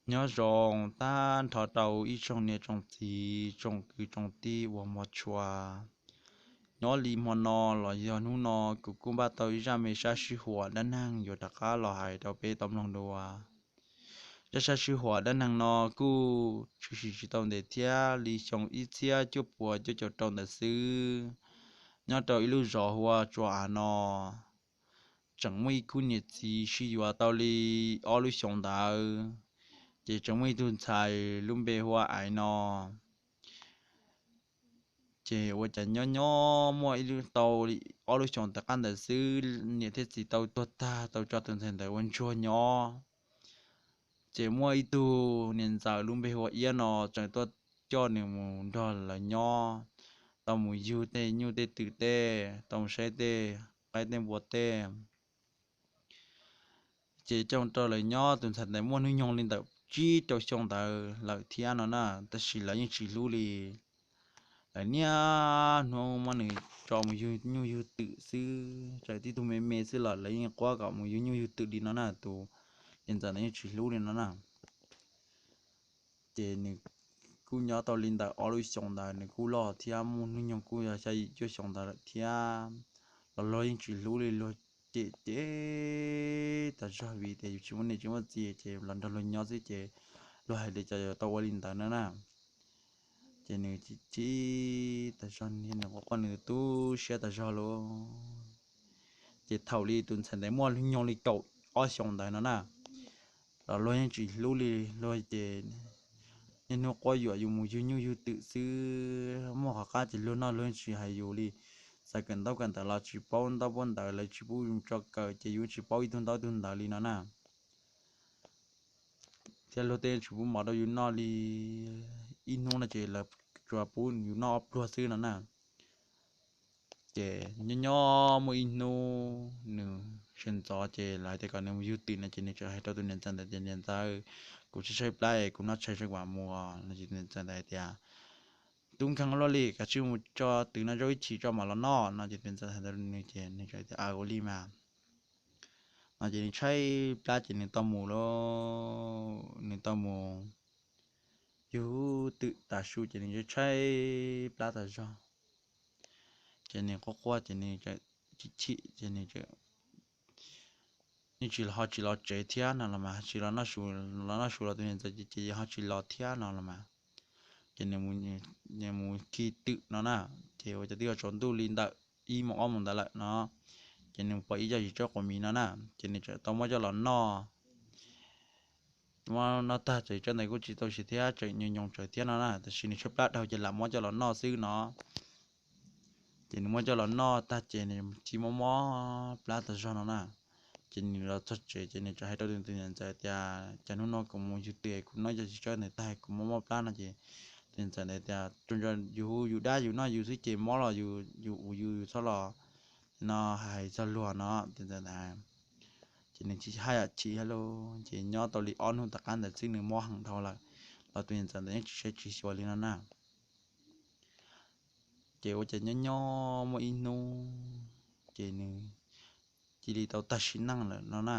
Nyob zoo tag nrho rau ib tsoom niam tsoom txiv tsoom kwv tsoom tij uas hmov tshua. Nyob li hmo no los yog hnub no kuv kuj npaj tau ib zaj me sab sij huam dab neeg yuav rov qab los hais rau peb tau mloog dua. Zaj sab sij huam dab neeg no kuj tshwm sim tsis tau ntev thiab li xyoo ib txhiab cuaj puas cuaj caum rau ntawd xwb. Nyob rau ib lub zos hu ua Tsua Av no, tseem muaj ib khub niam txiv sib yuav tau li ob lub xyoos ntawd, ces tseem muaj ib tug ntxhais lub npe hu ua Aiv no. Ces ua cas nyob nyob muaj ib tau ob lub xyoos tom qab ntawd xwb, niam thiab txiv tau tuag tag tau tso tus ntxhais ntawd ua ntsuag nyob. Ces muaj ib tug niam ntxawm lub npe hu ua Iab no tseem tuaj coj nws mus nrog lawv nyob, tau mus yug tej nyuj tej twm tej, tau mus saib tej qaib tej npua tej. Ces coj rau lawv nyob, tus ntxhais ntawd muaj hnub nyoog li ntawm tsib rau xyoo ntawd lawm thiab no na, tab sis lawv yeej tsis hlub li. Lawv niaj hnub muab nws tso mus yug nyuj yug twm xwb, tseem tib tug me me xwb los lawv yeej quab kom mus yug nyuj yug twm li no na, tus niam ntxawm ntawd yeej tsis hlub li no na. Ces nws kuj nyob tau li ntawm ob lub xyoos ntawd nws kuj loj thiab, muaj hnub nyoog kuj yog xya yim cuaj xyoo ntawd lawm thiab, los luag yeej tsis hlub li, luag cem cem tas zog vim tias yus tsis muaj niam tsis muaj txiv ces los nrog luag nyob xwb ces luag hais li cas yuav tau ua li ntawd no na. Ces nws chim chim tas zog, nws quaj quaj nws tu siab tas zog lauj. Ces thaum li tus ntxhais ntawd muaj hnub nyoog li kaum ob xyoos ntawd no na, los luag yeej tsis hlub li, luag ces niaj hnub quab yuam yus mus yug nyuj yug twm xwb, muaj qhov qab ces luag noj luag yeej tsis hais yus li. Xav kawm ntaub kawm ntawv los tsis paub ntaub paub ntawv, lawv tsis pub yus tso kawm ces yus tsis paub ib tug ntaub ib tug ntawv li no na. Thiab luag tej tsis pub mov rau yus noj li, ib hnub no ces lawv tsuas pub yus noj ob pluag xwb no na. Ces nyob nyob muaj ib hnub nws sawv ntxov ces lawv hais tias kom nws mus yug twm no ces nws txawm hais rau tus niam ntxawm ntawd tias, Niam ntxawm, kuv tshaib tshaib plab es kuv noj tshais tsam kuv mam mus os. No ces tus niam ntxawm ntawd hais tias, Tub nkeeg luaj li, kav tsij mus tso twm no zaub ib chim tso mam los noj. No ces tus niam ntxawm hais rau nws ces nws txawm tias, Aws, ua li mas. No ces nws tshaib plab ces nws tau mus lauj, nws tau mus yug twm tas su ces nws tshaib plab tas zog. Ces nws quaj quaj ces nws chim chim ces nws yeej tsis ho tsis los tsev thiab no los mas, tsis los noj su, los noj su los tus niam ntxawm ces ho tsis los thiab no los mas. Ces nws mus khi twm no na, ces ua cas twb yuav tsaus ntuj li ntawm ib moos ob moos ntawd lawm no, ces nws pom ib co yim tsawb quav miv no na, ces nws txawm tau muab coj los noj. Muab noj tag ces tsawb ntawd kuj tsis tau siav thiab, tseem nyoos nyoos tsawv thiab no na, tab sis nws tshaib plab dhau ces lam muab coj los noj xwb no. Ces nws muab coj los noj tag ces nws cia mob mob plab tas zog no na. Ces nws los txog tsev ces nws txawm hais rau tus niam ntxawm tias, Cas hnub no kuv mus yug twm kuv noj cov yim tsawb ntawd tag kuv mob mob plab no ces tus niam ntxawm ntawd tias, Tso ntsoov yus hu yus dab yus noj yus xwb ces mob los yus ua yus, yus txhob los no hais txog luag no. Tus niam ntxawm ntawd ces nws tsis haj yam chim thiab lauj, ces nyob tau li ob hnub tom qab ntawd xwb nws mob heev dhau lawm, los tus niam ntxawm ntawd yeej tsis saib tsis xyuas li no na. Ces ua cas nyob nyob muaj ib hnub ces nws cia li tau tag sim neej lawm no na.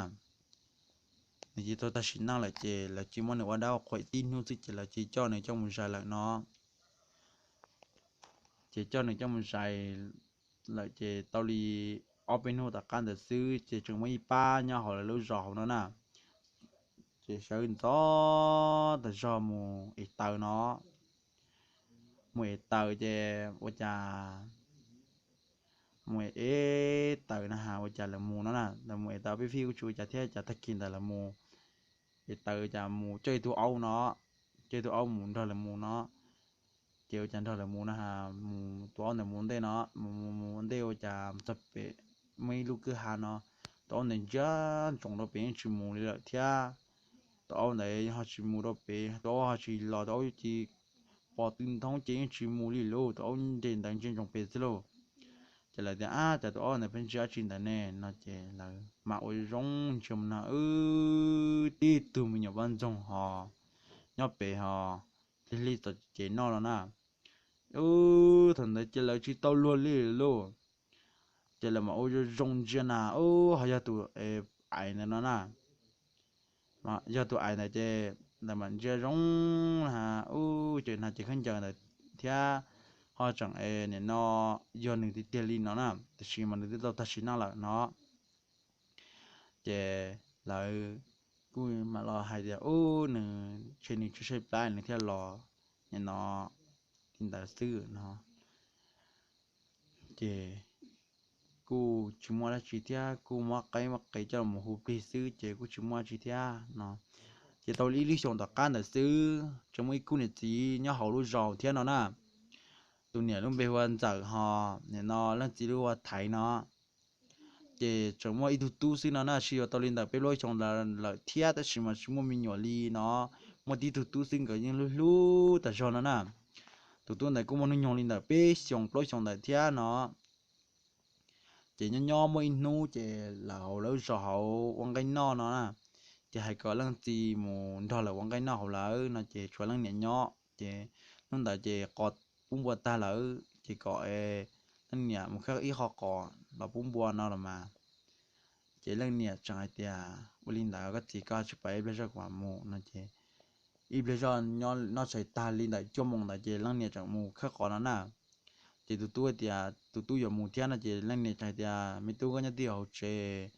Nws cia li tau tag sim neej lawm ces lawv cia li muab nws ua dab ua qhuas tib hnub xwb ces lawv cia li coj nws coj mus zais lawm no. Ces coj nws coj mus zais lawm ces tau li ob peb hnub tom qab ntawd xwb ces tseem muaj ib pab nyob hauv lawv lub zos hauv no na, ces sawv ntxov tas zog mus ev taws no. Mus ev taws ces ua cas mus ev taws no ha, ua cas lawv mus no na, lawv mus ev taws peb fij kuj tsis ua cas thiab, cas tag kis ntawd lawv mus ev taws cas mus coj ib tug aub no, coj ib tug aub mus nrog lawv mus no. Ces ua cas nrog lawv mus no ha, mus tus aub ntawd mus ntej no, mus mus mus ntej ua cas txog pem muaj ib lub kwj ha no, tus aub ntawd ntsia ntsoov rau pem yeej tsis mus li lawm thiab. Tus aub ntawd ho tsis mus rau pem, tus aub ho tsis los, tus aub cia li pom tw nthoob ces yeej tsis mus li lauj, tus aub nres ntawd ntsia ntsoov pem xwb lauj. Ces lawv tias, Ab, cas tus aub ntawd pheej ntsia dab tsi ntawd ne? No ces lawv mam ua zoo ntsia mus no, wb tib tug me nyuam poj ntxoog ho nyob pem ho lig lig txom ces noj no na. Wb thaum ntawd ces lawv tsis tau luag li lauj. Ces lawv mam ua zoo zoo ntsia na, ub, ho yog tus Aiv ntawd no na. Yog tus Aiv ntawd ces ntawd mas ntsia zoo na, ub, ces hnav cev khaub ncaws ntawd thiab, ho tseem nim no yog nws tiag tiag li no na, tiam sis mas nws twb tau tag sim neej lawm no. Ces lawv kuj mam los hais tias, ub, nws ntshe nws tsis saib plab nws thiaj los nim no li ntawd xwb no. Ces kuj tsis muaj dab tsi thiab, kuj muab qaib muab qe coj los hu plig xwb ces kuj tsis muaj dab tsi thiab no. Ces tau li ib lub xyoos tom qab ntawd xwb, tseem muaj ib khub niam txiv nyob hauv lub zos thiab no na. Tus niam lub npe hu ua Ntxawm, ho nim no leej txiv lub hu ua Thaiv no. Ces tseem muaj ib tug tub xwb no na, sib yuav tau li ntawm peb plaub xyoos lawm thiab, tab sis mas tsis muaj me nyuam li no. Muaj tib tug tub xwb, nkawd yeej hlub hlub tas zog no na. Tus tub ntawd kuj muaj hnub nyoog li ntawm peb xyoos plaub xyoos ntawd thiab no. Ces nyob nyob muaj ib hnub ces lawv hauv lawv zos hauv ua nqaij noj no na, ces hais kom leej txiv mus nrog lawv ua nqaij noj hauv lawv no, ces tshuav leej niam nyob. Ces hnub ntawd ces qos pub npua tag lawm ces kom leej niam mus khawb ib qho qos los pub npua no los mas. Ces leej niam tseem hais tias, ua li ntawd koj txiv, koj tsis pab ib pliag zog kuv mam mus no. Ces ib pliag zog noj tshais tag li ntawm cuaj moos ntawd ces leej niam tseem mus khawb qos no na. Ces tus tub tias tus tub yuav mus thiab no ces leej niam tseem hais tias, me tub, koj nyob twj ywm hauv tsev,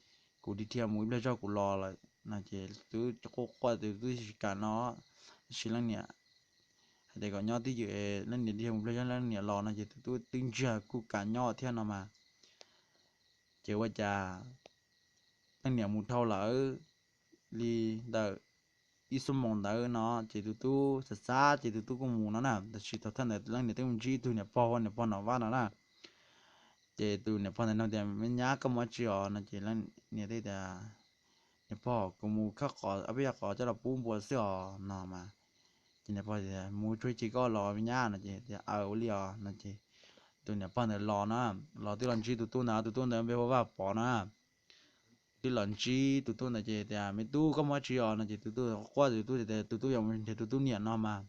kuv dhia dhia mus ib pliag zog kuv los lawm no. Ces tus tub quaj quaj, tus tub tsis kam no, tab sis leej niam hais tias kom nyob twj ywm, leej niam dhia mus ib pliag zog leej niam los no ces tus tub twb ntsiag kuj kam nyob thiab no mas. Ces ua cas leej niam mus dhau lawm li ntawm ib xuab moos ntawd no ces tus tub xav xav ces tus tub kuj mus no na, tab sis thaum ntawd leej niam twb mus ntsib ib tug niam pog ua niam pog Nom Vaj no na. Ces tus niam pog ntawd nug tias, me nyab, koj mus dab tsi os no ces leej niam teb tias, niam pog, kuv mus khawb qos, peb yog qos coj los pub npua xwb os no mas. Ces niam pog tias, mus tsuag tsis koj los me nyab no ces tias, aw, ua li os no ces tus niam pog ntawd los na, los twb los ntsib tus tub ntawd, tus tub ntawd npe hu ua Vaj Pov na. Twb los ntsib tus tub ntawd ces tias, me tub, koj mus dab tsi os no ces tus tub quaj, tus tub tias tus tub yuav mus nrhiav tus tub niam no mas.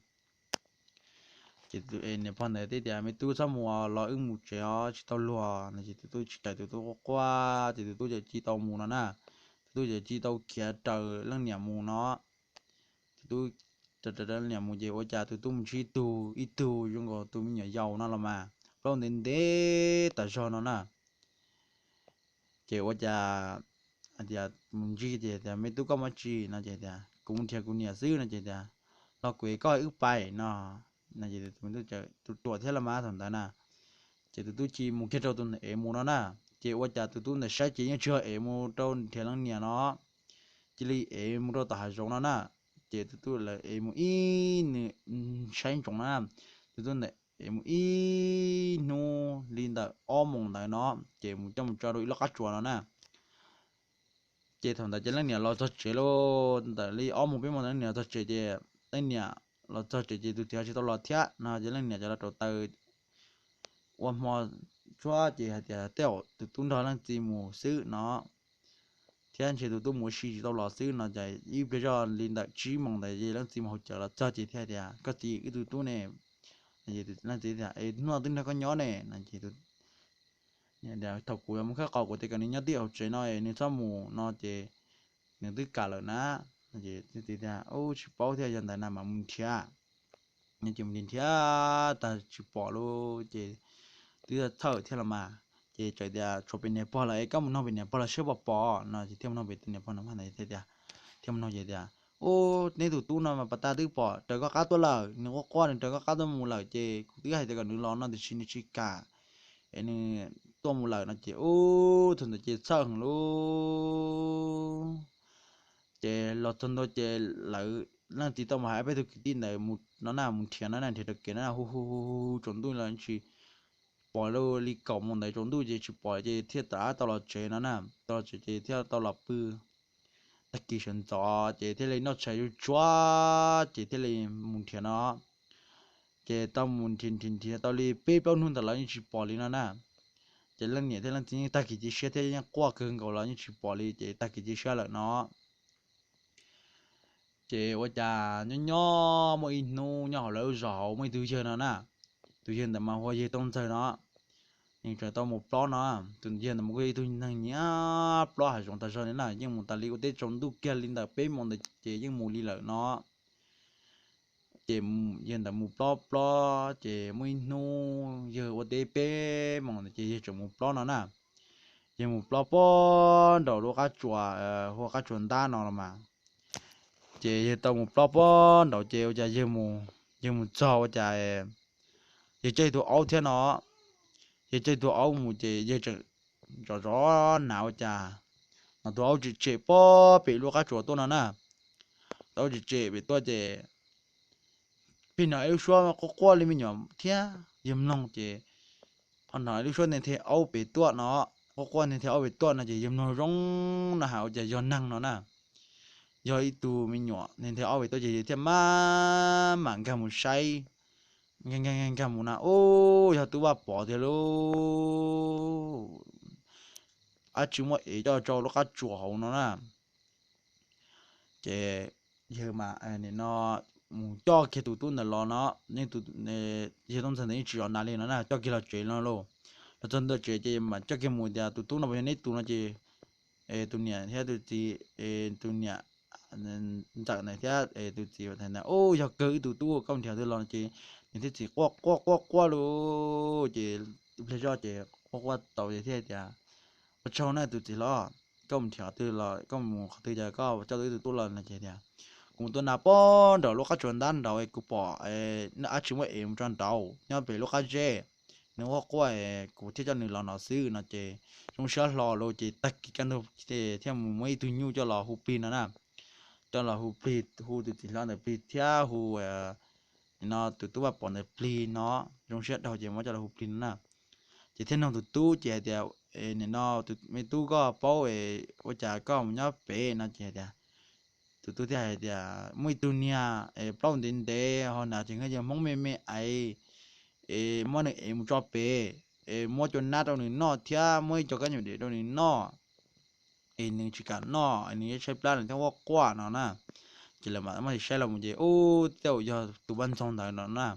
Ces niam pog ntawd teb tias, me tub, txhob mus, los wb mus tsev os, tsis tau luag no ces tus tub tsis kam, tus tub quaj quaj ces tus tub ces cia tau mus no na. Tus tub ces cia tau khiav raws leej niam mus no. Tus tub raws leej niam mus ces ua cas tus tub mus ntsib ib tug, ib tug zoo nkaus tus me nyuam yaus no los mas, plaub ntev ntev tas zog no na. Ces ua cas hais tias mus ntsib ces tias, me tub, koj mus dab tsi no ces tias, kuv mus nrhiav kuv niam xwb no ces tias, los kuv es koj wb pais no. No ces tus tub ruam thiab los mas thaum ntawd na. Ces tus tub cia mus kiag rau tus ntawd es mus no na. Ces ua cas tus tub ntawd saib ces yeej tsis yog es mus rau nrhiav leej niam no, cia li es mus rau tom hav zoov no na. Ces tus tub lawv es mus ib, nws saib ntsoov na, tus tub ntawd es mus ib hnub li ntawm ob moos ntawd no, ces mus coj mus tso rau ib lub qab tsuas no na. Ces thaum ntawd ces leej niam los txog tsev lauj, ntawm li ob moos peb moos ntawd leej niam los txog tsev ces, leej niam los txog tsev ces tus txiv tsis tau los thiab no ces leej niam cov los rauv taws ua hmo tsuag ces hais tias tej zaum tus tub nrog leej txiv mus xwb no, thiab ntshe tus tub mus ua si tsis tau los xwb no ces ib pliag zog li ntawm tsib moos ntawd ces leej txiv mus hauv cawv los txog ces thiaj tias, koj txiv, wb tus tub ne? Leej txiv tias, es hnub no twb nrog koj nyob ne no ces thaum kuv yuav mus khawb qos kuv tias kom nws nyob twj ywm hauv tsev no es nws txhob mus no ces nws twb kam lawm na. Ces txiv tias, ub, tsis paub thiab, yog ntawd na mam mus nrhiav. Ces mus nrhiav nrhiav tag tsis pom lauj ces twb txhawj thiab los mas. Ces txawm tias, tshuav pem niam pog lawm es koj mus noog pem niam pog lawm saib puas pom no ces thiaj mus noog pem tus niam pog no mas ntawd thiaj tias, thiaj mus noog ces tias, ub, neb tus tub no mas pas tas twb pom raws koj qab tuaj lawm, nws quaj quaj nws raws koj qab tuaj mus lawm ces kuv twb hais tias kom nws los no tiam sis nws tsis kam es nws tuaj mus lawm no ces ub, thaum ntawd ces txhawj heev lauj. Ces los txog ntua ces lawv, leej txiv tau mus hais peb tug kwv tij ntawd mus no na, mus nrhiav no na, nrhiav raws kev no na, hu hu hu hu tsaus ntuj los tsis pom lauj, li kaum moos ntawd tsaus ntuj ces tsis pom ces thiaj rov qab tau los tsev no na, tau los tsev ces thiaj tau los pw. Tag kis sawv ntxov ces thiaj li noj tshais zuj zus ces thiaj li mus nrhiav no. Ces tau mus nrhiav nrhiav nrhiav tau li peb plaub hnub ntawd los yeej tsis pom li no na. Ces leej niam thiab leej txiv yeej tag kev cia siab thiab yeej quaj kawg nkaus los yeej tsis pom li ces tag kev cia siab lawm no. Ces ua cas nyob nyob muaj ib hnub nyob hauv lawv lub zos hauv muaj ib tug yawg no na, tus yawg ntawd mas hu ua yawg Tooj Ntxawg no, nws tseem tau mus plob no. Tus yawg ntawd mas kuj yog ib tug neeg nyiam plob hav zoov tas zog li na, yeej mus tas li ua teb tsaus ntuj kiag li ntawm peb moos ntawd ces yeej mus li lawm no. Ces yawg ntawd mus plob plob ces muaj ib hnub yawg ua teb peb moos ces yawg tseem mus plob no na. Yawg mus plob puag nraum lub qab tsuas, hu ua qab tsuas ntab no los mas. Ces yawg tau mus plob puag nraum ces ua cas yawg mus txog ua cas yawg caij tus aub thiab no. Yawg caij tus aub mus ces yawg tseem zov zov hnav ua cas hnov tus aub tsem tsem puag pem lub qab tsuas tuaj no na. Tus aub tsem tsem pem tuaj ces pheej hnov ib lub suab quaj quaj li me nyuam thiab yawg mloog ces ho hnov ib lub suab nthe nthe aub pem tuaj no, quaj quaj nthe nthe aub pem tuaj no ces yawg mloog zoo no hais ua cas yog neeg no na. Yog ib tug me nyuam nthe nthe aub pem tuaj ces yawg thiaj maj mam nkag mus saib. Nkag nkag nkag mus na, ub, yog Tub Vaj Pov tiag lauj. Dab tsi muab ev coj rau lub qab tsuas hauv no na. Ces yawg mas nim no mus coj kiag tus tub ntawd los no, yawg Tooj Ntxawg ntawd yeej tsis zov nag li no na, coj kiag los tsev no lauj. Los txog ntawm tsev ces mas coj kiag mus tias tus tub no puas yog neb tus no ces tus niam thiab tus txiv, tus niam ntxawm ntawd thiab tus txiv ntawd, ub, yog kawg wb tus tub, koj mus nrhiav twg los no ces nws thiaj txiv quaj quaj quaj quaj lauj. Ces ib pliag zoj ces quaj quaj tau ces thiaj tias, ua tsaug na tus txiv hlob, koj mus nrhiav twg los koj mus qhov twg cas koj coj tau wb tus tub los no ces tias, kuv mus tua nas puag nraum lub qab tsuas ntab nraud kuv pom dab tsi muab ev mus tso nraud nyob pem lub qab zeb, nws quaj quaj kuv thiaj coj nws los no xwb no ces zoo siab hlo lauj. Ces tag kis kaj ntug thiaj mus muab ib tug nyuj coj los hu plig no na. Coj los hu plig, hu tus txiv hlob ntawd plig thiab hu nim no tus Tub Vaj Pov ntawd plig no, zoo siab dhau ces muab coj los hu plig no na. Ces thiaj nug tus tub ces hais tias, nim no tus me tub, koj paub ua cas koj mus nyob pem no ces hais tias, tus tub thiaj hais tias muaj ib tug niag plaub ntev ntev ho hnav tsev nqaij yawg Hmoob me me aiv, es muab nws ev mus tso pem, es muab cua nab rau nws noj thiab muab ib co kab nyuam dev rau nws noj, es nws tsis kam noj, nws yeej tshaib plab nws thiaj quaj quaj no na. Ces lawv mam muab saib los mus ces ub, tej zaum yog tus poj ntxoog ntawd no na.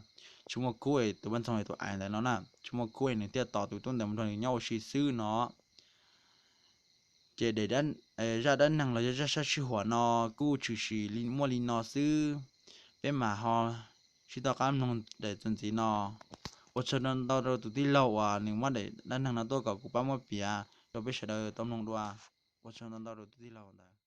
Tsis muaj kub, tus poj ntxoog tus aiv ntawd no na, tsis muaj kub nws thiaj tos tus tub ntawd mus nrog nws nyob ua si xwb no. Ces zaj dab neeg los yog zaj sab sij huam no kuj tshwm sim muaj li no xwb. Peb mam ho sib toj qab mloog daim txuas ntxiv no. Ua tsaug ntau ntau rau tus tij laug uas nws muab daim dab neeg no tuaj kom kuv pab muab piav rau peb sawv daws tau mloog dua. Ua tsaug ntau ntau rau tus tij laug ntawd.